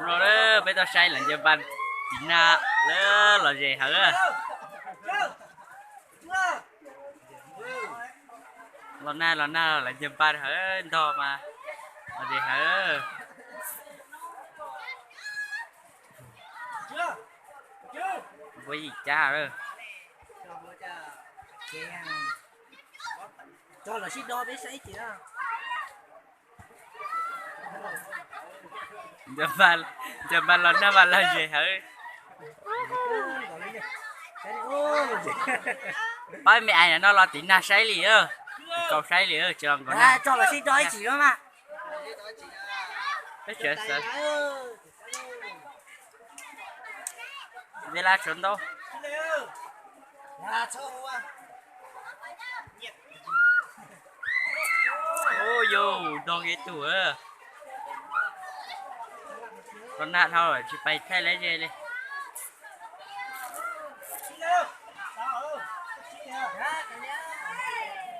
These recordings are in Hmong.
Peb tau saib lawv nce npas tiv nag lawm los ze hawv. Los nag los nag lawv nce npas hawv ntog mas los ze hawv. Npuab yim cab lawm. Nce npas los nag mas los ze hawv. Pab me ais no los tiv nag saib li, kau saib li, tsis los nkaus nag. Peb tsev xav, Vela sawv ntau. Ub, yus dog ib tug. Los nag dhau lawm tsis pais thaij lawv ze li.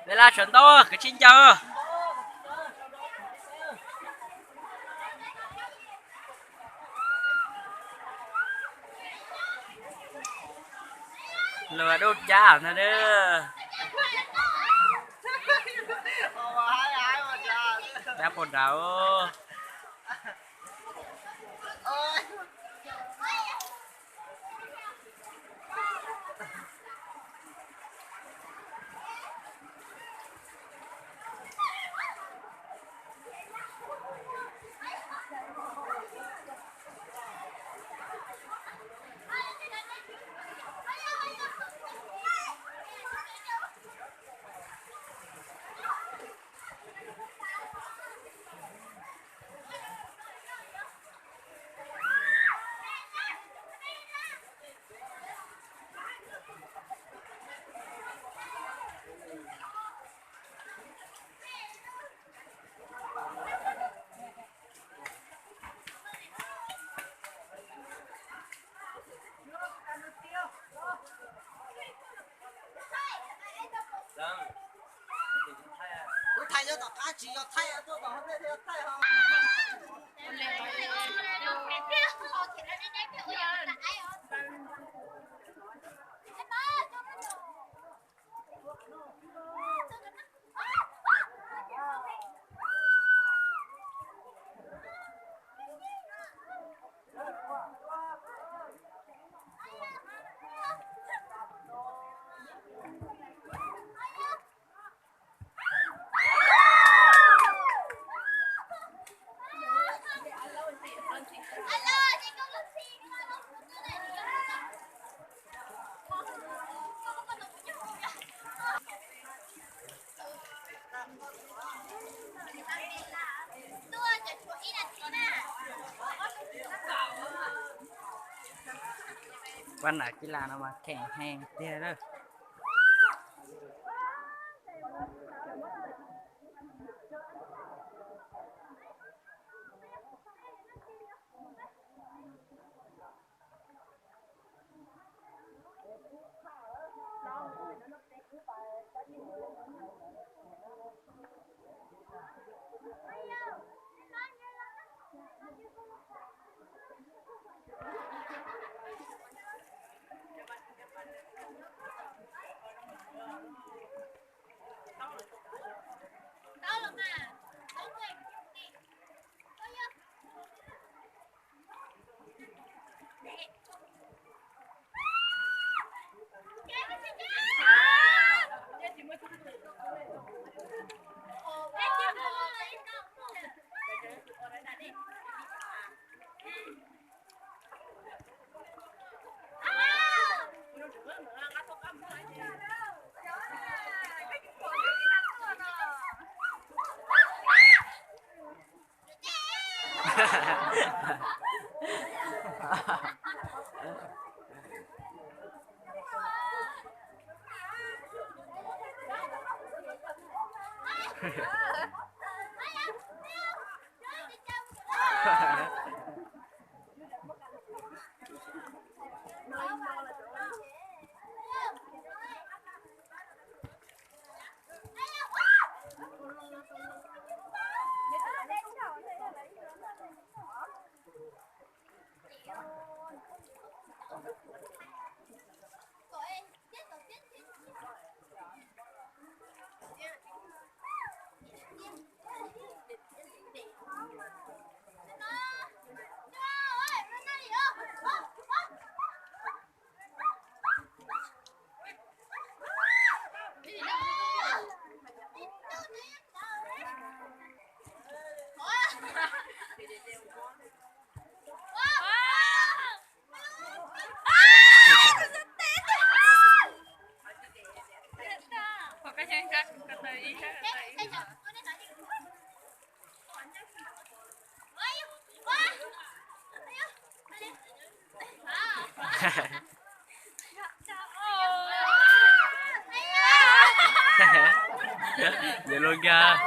Vela sawv ntau, kwv tsis ncaws. Luag dub cab ntag. Dab puas nrad. Kuv thaij nyob tom qab tsis yog thaij, tuaj tom hauv ntej thiaj yog thaij ho. Pab nam kis las no mas kheem heev tiag lawm. Yog lub nkag.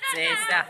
Txi xwb.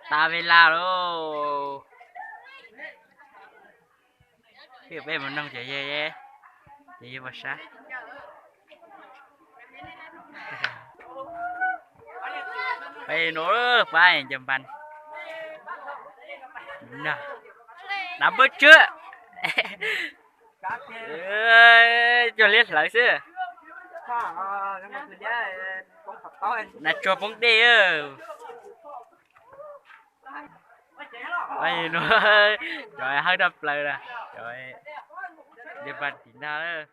Tas vela lauj. Peb mus noog ces, ces yog pab sab. Peb no pab ncaws npas. Nab npawb tswb. Cog liab hlawv xwb. Nas tsuag poob dej. Cov hawb raj plaws na, cov ncaws npas tim nag.